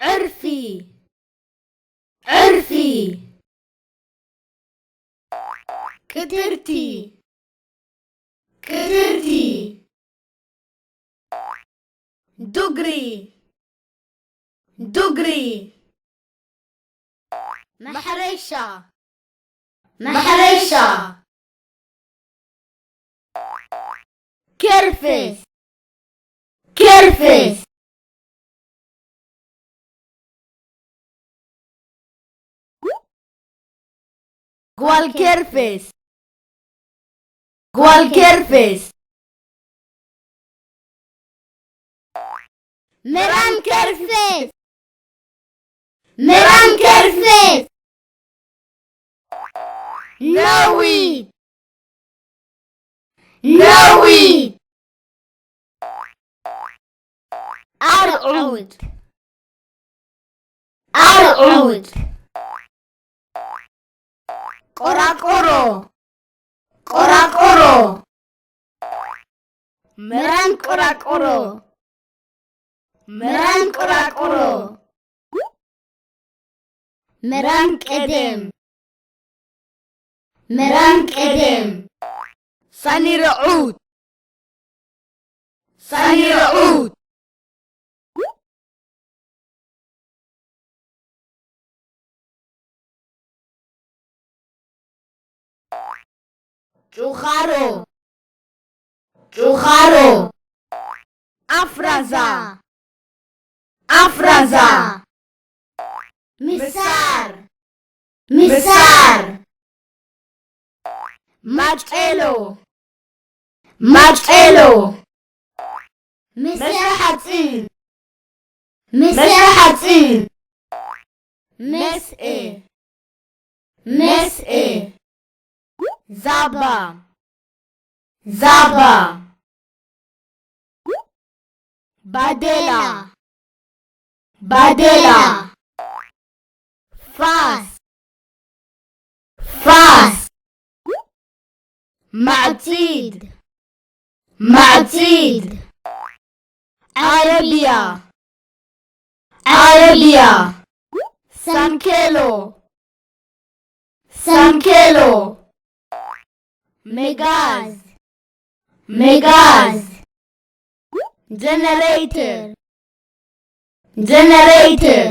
ዕርፊ፣ ዕርፊ። ቅትርቲ፣ ቅትርቲ። ዱግሪ፣ ዱግሪ። ማሕረሻ፣ ማሕረሻ። ኬርፍስ፣ ኬርፍስ። ጓል ኬርፍስ፣ ጓል ኬርፍስ። ምራን ኬርፍስ፣ ምራን ኬርፍስ። ነዊት፣ ነዊት። ኣርዑት፣ ኣርዑት። ቆራቆሮ፣ ቆራቆሮ። ምራን ቆራቆሮ፣ ምራን ቆራቆሮ። ምራን ቀደም፣ ምራን ቀደም። ሳኒ ርዑት፣ ሳኒ ርዑት። ጩኻሮ፣ ጩኻሮ። ኣፍራዛ፣ ኣፍራዛ። ምሳር፣ ምሳር። ማጨሎ፣ ማጨሎ። መስአ ሓጺን፣ መስአ ሓጺን። መስኤ፣ መስኤ። ዛባ፣ ዛባ። ባዴላ፣ ባዴላ። ፋስ፣ ፋስ። ማዕጺድ፣ ማዕጺድ። ዓረብያ፣ ዓረብያ። ሳንኬሎ፣ ሳንኬሎ። መጋዝ፣ መጋዝ። ጀነሬተር፣ ጀነሬተር።